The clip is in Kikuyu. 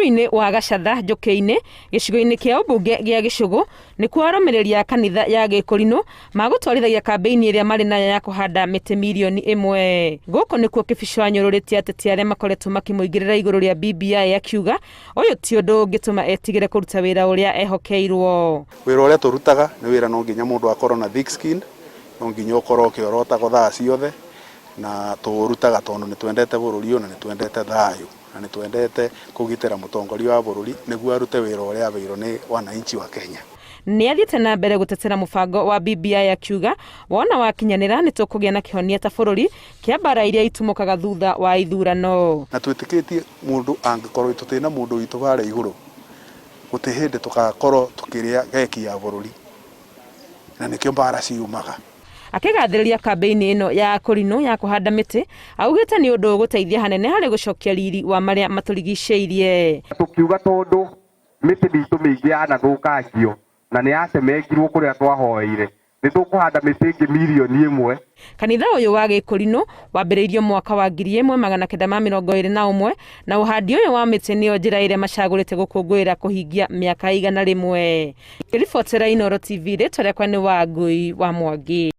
Mũkuru-inĩ wa Gacatha Njũkĩ-inĩ gĩcigo-inĩ kĩa ũmbunge gĩa Gĩcũgũ nĩkuo arũmĩrĩri a kanitha ya Gĩkũrinũ magũtwarithagia kambĩini ĩrĩa marĩ nayo ya kũhanda mĩtĩ mirioni ĩmwe. Gũkũ nĩkuo Kĩbico anyũrũrĩtie ateti arĩa makoretwo makĩmũingĩrĩra igũrũ rĩa BBI akiuga ũyũ ti ũndũ ũngĩtũma etigĩre kũruta wĩra ũrĩa ehokeirwo. Wĩra ũrĩa tũrutaga nĩ wĩra no nginya mũndũ akorwo na thick skin, no nginya ũkorwo ũkĩorotagwo thaa ciothe, na tũũrutaga tondũ nĩ twendete bũrũri ũyũ na nĩ twendete thayũ na nĩ twendete kũgitĩra mũtongoria wa bũrũri nĩguo arute wĩra ũrĩa aheirwo nĩ wananchi wa Kenya. Nĩ athiĩte na mbere gũtetera mũbango wa BBI akiuga wona wakinyanĩra nĩ tũkũgĩa na kĩhonia ta bũrũri kĩa mbara iria itumũkaga thutha wa ithurano. Na twĩtĩkĩtie mũndũ angĩkorwo tũtĩna mũndũ witũ harĩa igũrũ gũtĩ hĩndĩ tũgakorwo tũkĩrĩa geki ya bũrũri na nĩkĩo mbara ciumaga. Akĩgathĩrĩria kambĩini ĩno ya Akũrinũ ya kũhanda mĩtĩ, augĩte nĩ ũndũ ũgũteithia hanene harĩ gũcokia riri wa marĩa matũrigicĩirie. Tũkiuga tondũ mĩtĩ mitũ mĩingĩ yanathũkangio na nĩ yacemengirwo kũrĩa twahoeire, nĩ tũkũhanda mĩtĩ ĩngĩ mirioni ĩmwe. Kanitha ũyũ wa Gĩkũrinũ wambĩrĩirio mwaka wa 1921 na ũhandi ũyũ wa mĩtĩ nĩyo njĩra ĩrĩa macagũrĩte gũkũngũĩra kũhingia mĩaka 100. Ngĩribotera Inooro TV, rĩtwa rĩakwa nĩ Wangũi wa Mwangi.